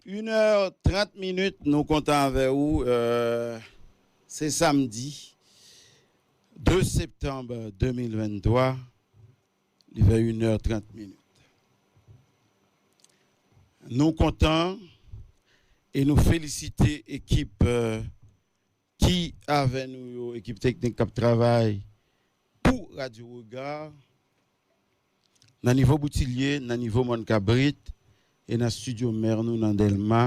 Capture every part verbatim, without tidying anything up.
Une heure trente minutes, nou kontan avè ou. Euh, se samdi de septanm de mil venntwa, li fè une heure trente minutes. Nou kontan e nou felisite ekip euh, ki avè nou yo, ekip teknik k ap travay pou Radyo Regard, nan nivo Boutilye, nan nivo Mòn Kabrit, e nan estidyo mè nou nan Dèlma,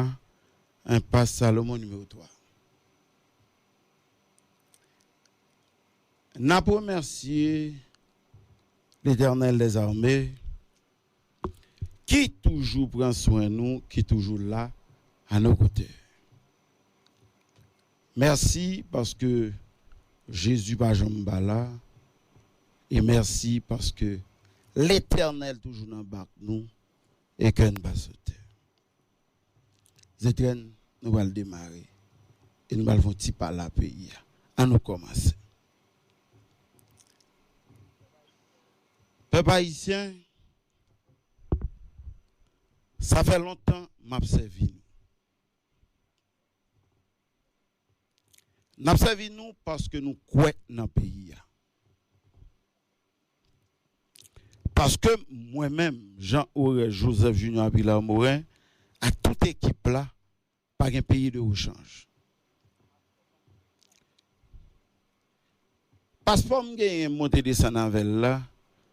enpas Salomon nimewo twa. N ap remèsye Letènèl dèzame, ki toujou pran swen nou, ki toujou la à nos côtés. Mèsi paske Jezi pa janm pa la, e mèsi paske Letènèl toujou nan bak nou e kè n pa sote. Zetren, nou pral demare e nou pral fè yon ti pale a peyi a. Ann nou kòmanse. Pèp ayisyen, sa fè lontan m ap sèvi nou. N ap sèvi nou paske nou kwè nan peyi a. Paske mwen menm, Jean Orel Joseph Junior Abilard Morin, ak tout ekip la, pa gen peyi de rechanj. Paspò m genyen monte desann avè l la,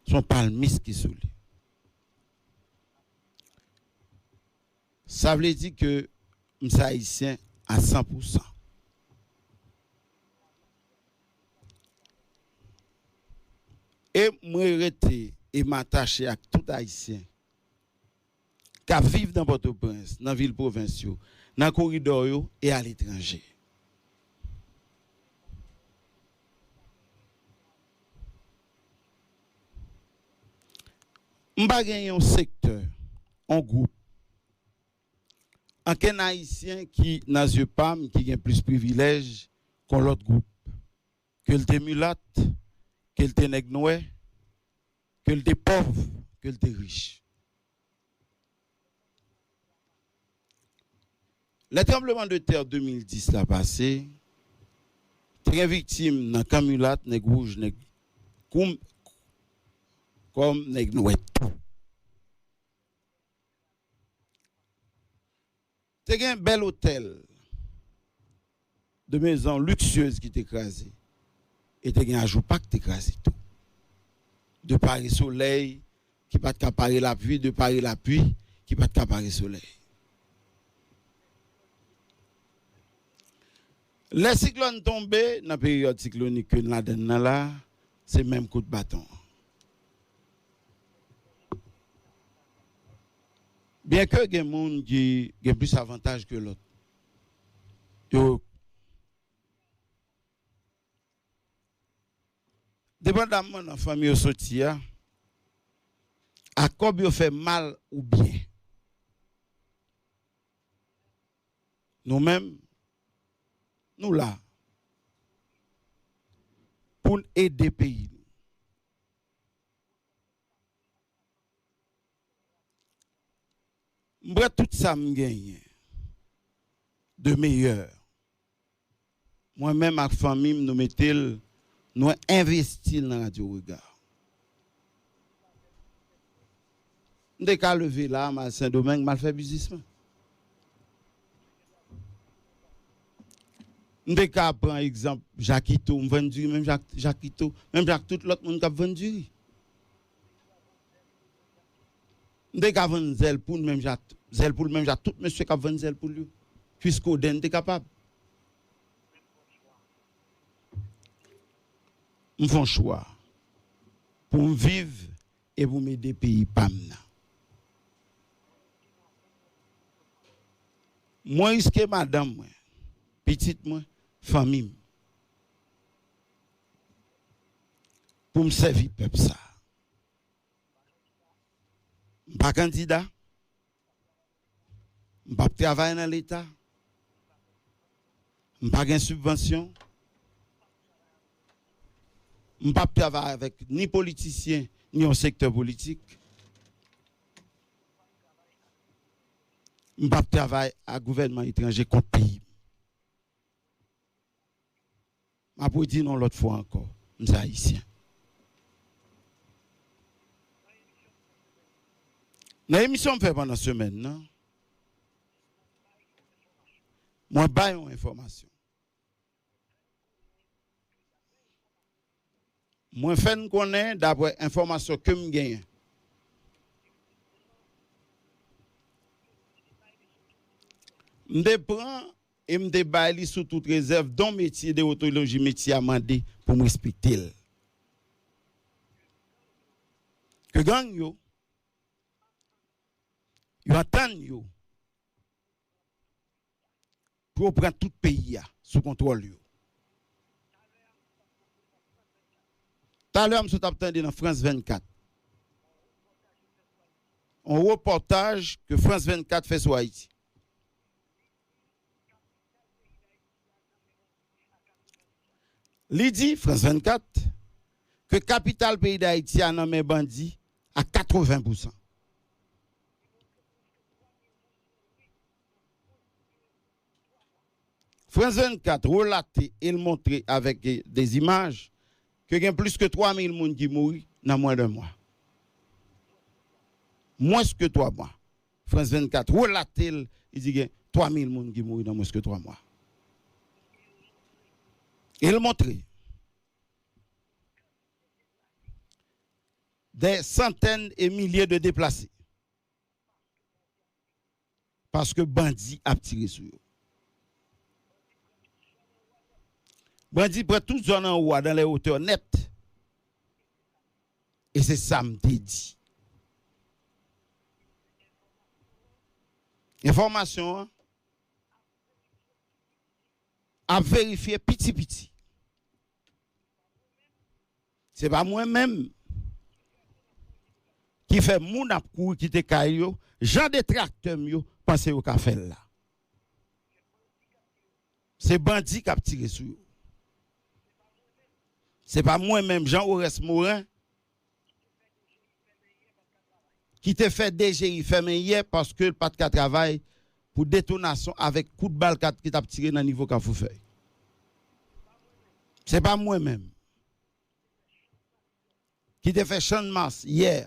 se yon palmis ki sou li. Sa vle di ke m se ayisyen a san pou san. E mwen rete e m atache ak tout ayisyen k ap viv nan Pòtoprens, nan vil pwovens yo, nan koridò yo e aletranje. M pa gen yon sektè, yon gwoup, ankenn ayisyen ki nan zye pa m ki gen plis privilèj kon lòt gwoup, ke l te milat, ke l te nèg nwè, ke l te pòv, ke l te rich. Lè tranbleman de tè de mil dis la pase, te gen viktim nan kan milat, nèg wouj, nèg koum, kòm nèg nwè tou. Te gen bèl otèl, de maison luxueuse ki te kraze. E te gen ajoupa ki te kraze tou. De pare solèy ki pa t ka pare lapli, de pare lapli ki pa t ka pare solèy. Lè siklòn tonbe, nan peryòd siklonik ke n ladann nan la, se menm kout baton an. Byenke gen moun ki gen plis avantaj ke lòt, yo, depandamman nan fanmi yo soti a, ak kòb yo fè mal ou byen, nou menm, nou la pou n ede peyi nou. M pran tout sa m genyen de meyè. Mwen menm ak fanmi m, nou mete l, nou envesti l nan Radyo Regard. M te ka leve la, m al Sendomeng, m al fè biznis mwen. M te ka pran egzanp Jakito, m vann diri menm jan ak Jakito, menm jan ak tout lòt moun k ap vann diri. M te ka vann zèl poul menm jan, zèl poul menm jan ak tout mesye k ap vann zèl poul yo. Piske Oden te kapab. M fè yon chwa pou m viv e pou m ede peyi pa m nan. Mwen riske madanm mwen, pitit mwen, fanmi m, pou m sèvi pèp sa a. M pa kandida. M p ap travay nan Leta. M pa gen sibvansyon. M p ap travay avèk ni politisyen, ni yon sektè politik. M p ap travay ak gouvènman etranje kont peyi m. M ap redi n yon lòt fwa ankò, m se Ayisyen. Nan emisyon m fè pandan semèn nan, mwen bay yon enfòmasyon. Mwen fè n konnen, daprè enfòmasyon ke m genyen, m te pran e m te bay li sou tout rezèv, don metye, dewontoloji metye a mande pou m respekte l. Ke gang yo, yo antann yo pou yo pran tout peyi a sou kontwòl yo. Talè a m sot ap tande nan Frans vennkat, yon repòtaj ke Frans vennkat fè sou Ayiti. Li di, Frans vennkat, ke kapital peyi Dayiti a nan men bandi a katreven pousan. Frans vennkat relate e l montre avèk de zimaj ke gen plis ke twa mil moun ki mouri nan mwen de mwa. Mwens ke twa mwa. Frans vennkat relate l, li di gen twa mil moun ki mouri nan mwens ke twa mwa. E l montre dè santèn e milye de deplase. Paske bandi ap tire sou yo. Bandi pran tout zòn anwo a dans les hauteurs net. E se sa m te di. Enfòmasyon an ap verifye piti piti. Se pa mwen menm ki fè moun ap kouri kite kay yo, jan detraktè m yo panse yo ka fè l la. Se bandi k ap tire sou yo. Se pa mwen menm, Jean Orès Morin, ki te fè D G I fèmen yè paske l pa t ka travay pou detonasyon avèk kout bal kat ki t ap tire nan nivo Kafou Fèy. Se pa mwen menm ki te fè Channmas yè.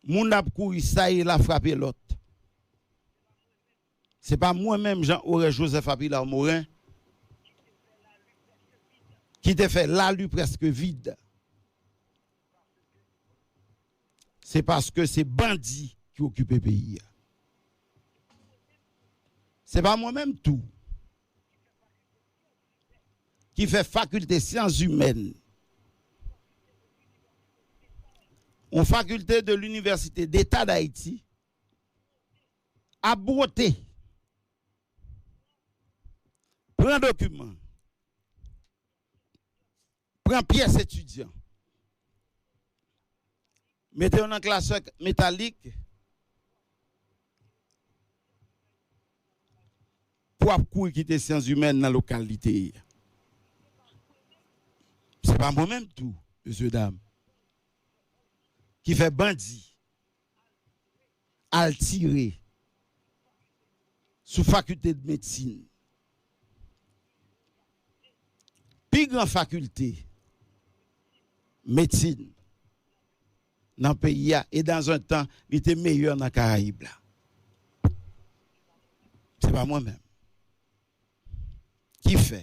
Moun ap kouri, sa e la frape lòt. Se pa mwen menm, Jean Orès Joseph Apilard Morin, ki te fè lari prèske vid. Se paske se bandi ki okipe peyi a. Se pa mwen menm tou ki fè fakilte syans imèn, yon fakilte de l'Université d'État d'Haïti, ap bwote, pran dokiman, pran pyès etidyan, mete yo nan klasè metalik pou ap kouri kite syans imèn nan lokal li te ye a. Se pa mwen menm tou, mesye dam, ki fè bandi al tire sou fakilte de medsin. Pi gran fakilte medsin nan peyi a, e dans un temps, li te meyè nan Karayib la. Se pa mwen menm ki fè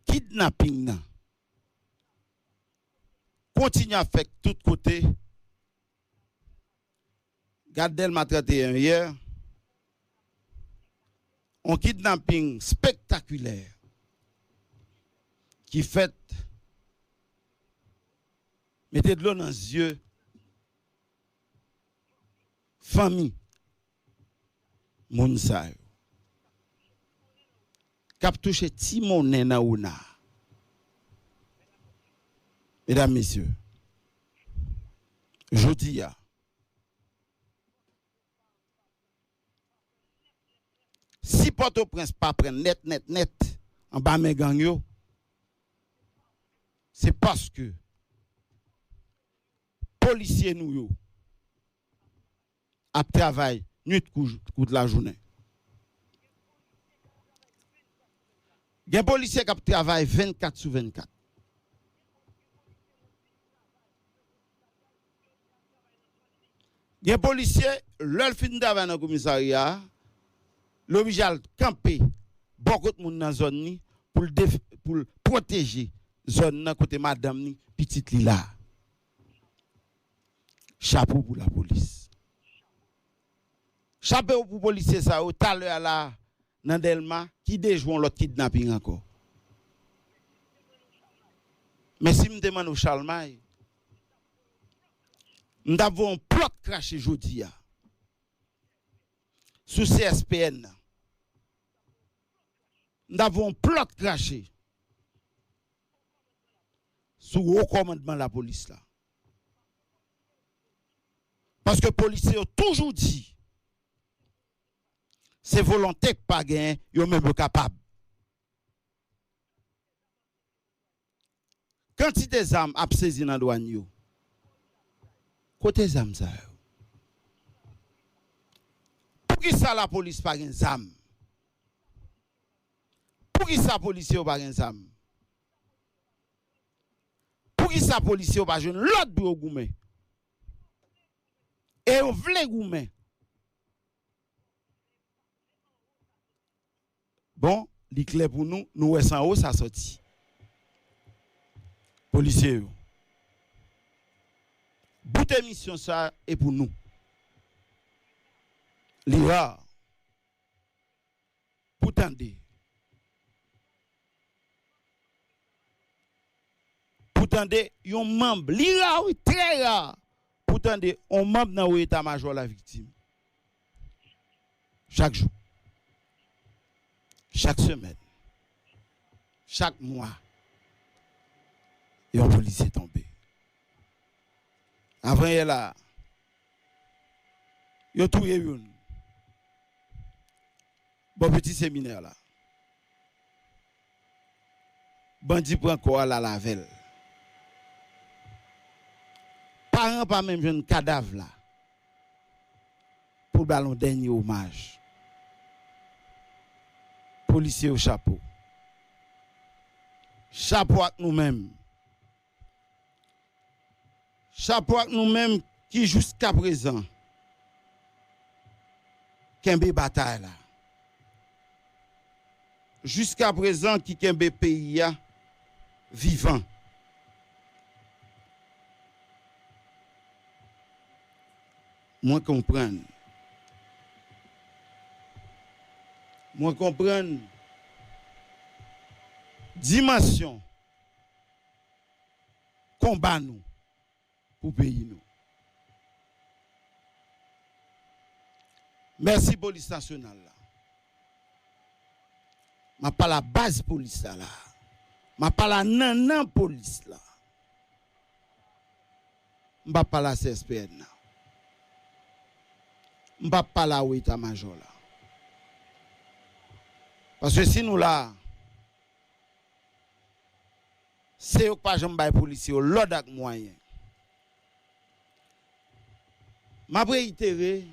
kidnaping nan kontinye ap fèt tout kote. Gad Dèlma trannteyen yè, yon kidnaping spektakilè ki fèt, mete dlo nan zye fanmi moun sa yo k ap touche ti monnen nan ona. Medam, mesye, jodi a, si Pòtoprens pa pran nèt, nèt, nèt anba men gang yo, se paske polisye nou yo ap travay nwit kou, kout lajounen. Gen polisye k ap travay vennkat sou vennkat. Gen polisye, lè l fin travay nan komisarya a, l oblije al kanpe bò kot moun nan zòn li pou l def-, pou l pwoteje zòn nan kote madanm li, pitit li la. Chapo pou lapolis. Chapo pou polisye sa yo, talè a la, nan Dèlma, ki dejwe yon lòt kidnaping ankò. Men si m te manno Chalmay, m t ap voye yon plòt krache jodi a sou C S P N nan. M t ap voye yon plòt krache sou wo kòmandman lapolis la. Paske polisye yo toujou di, se volonte k pa genyen, yo menm yo kapab. Kantite zam ap sezi nan dwàn yo. Kote zam sa yo? Poukisa lapolis pa gen zam? Poukisa polisye yo pa gen zam? Poukisa polisye yo pa jwenn lòd pou yo goumen? E yo vle goumen. Bon, li klè pou nou, nou wè se anwo sa sòti. Polisye yo. Bout emisyon sa e pou nou. Li ra pou tande. Pou tande yon manm, li ra wi, trè ra, pou tande yon manm nan wo eta majò la viktim. Chak jou. Chak semèn. Chak mwa. Yon polisye tonbe. Avanyè la, yo touye youn. Bò piti seminè la. Bandi pran kò a, l al avè l. Paran pa menm jwenn kadav la pou l ba l yon dènye omaj. Polisye yo, chapo. Chapo ak nou menm. Chapo ak nou menm ki jiskaprezan kenbe batay la. Jiskaprezan ki kenbe peyi a vivan. Mwen konprann. Mwen konprann dimansyon konba nou pou peyi nou. Mèsi polis nasyonal la. M ap pale a baz polis la la. M ap pale a nannan polis la. M p ap pale a C S P N nan. M p ap pale a wo eta majò la. Paske si nou la, se yo k pa janm bay polisye yo lòd ak mwayen. M ap reyitere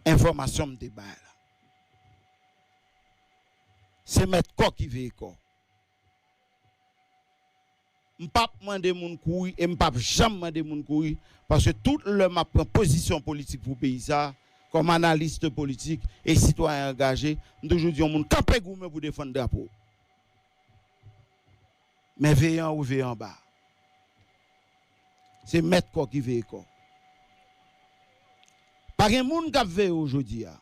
enfòmasyon m te bay la. Se mèt kò ki veye kò. M p ap mande moun kouri e m p ap janm mande moun kouri, paske tout lè m ap pran pozisyon politik pou peyi sa, kòm analis de politik e sitwayen angaje, m toujou di yon moun kanpe goumen pou defann drapo. Men veye anwo, veye anba. Se mèt kò ki veye kò. Pa gen moun k ap veye w jodi a.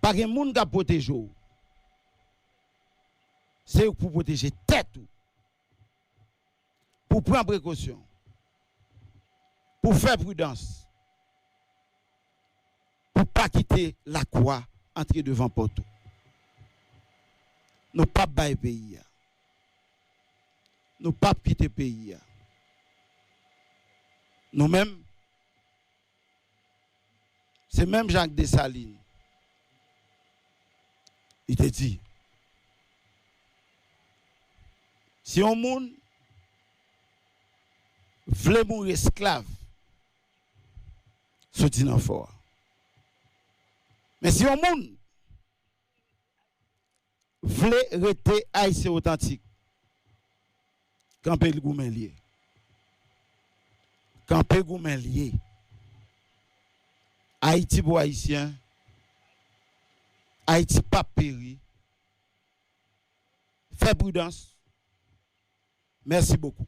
Pa gen moun k ap pwoteje w. Se ou k pou pwoteje tèt ou. Pou pran prekosyon. Pou fè pridans. Pou pa kite lakou a antre devan pòt ou. Nou p ap bay peyi a. Nou p ap kite peyi a. Nou menm, se menm jan ak Desalin. Li te di, si yon moun vle mouri esklav, di nan fò a. Men si yon moun vle rete Ayisyen otantik, kanpe l goumen l ye. Kanpe goumen l ye. Ayiti pou Ayisyen. Ayiti p ap peri. Fè pridans. Merci beaucoup.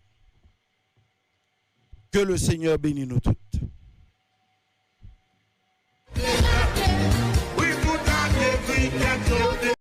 Que le Seigneur bénisse nous toutes.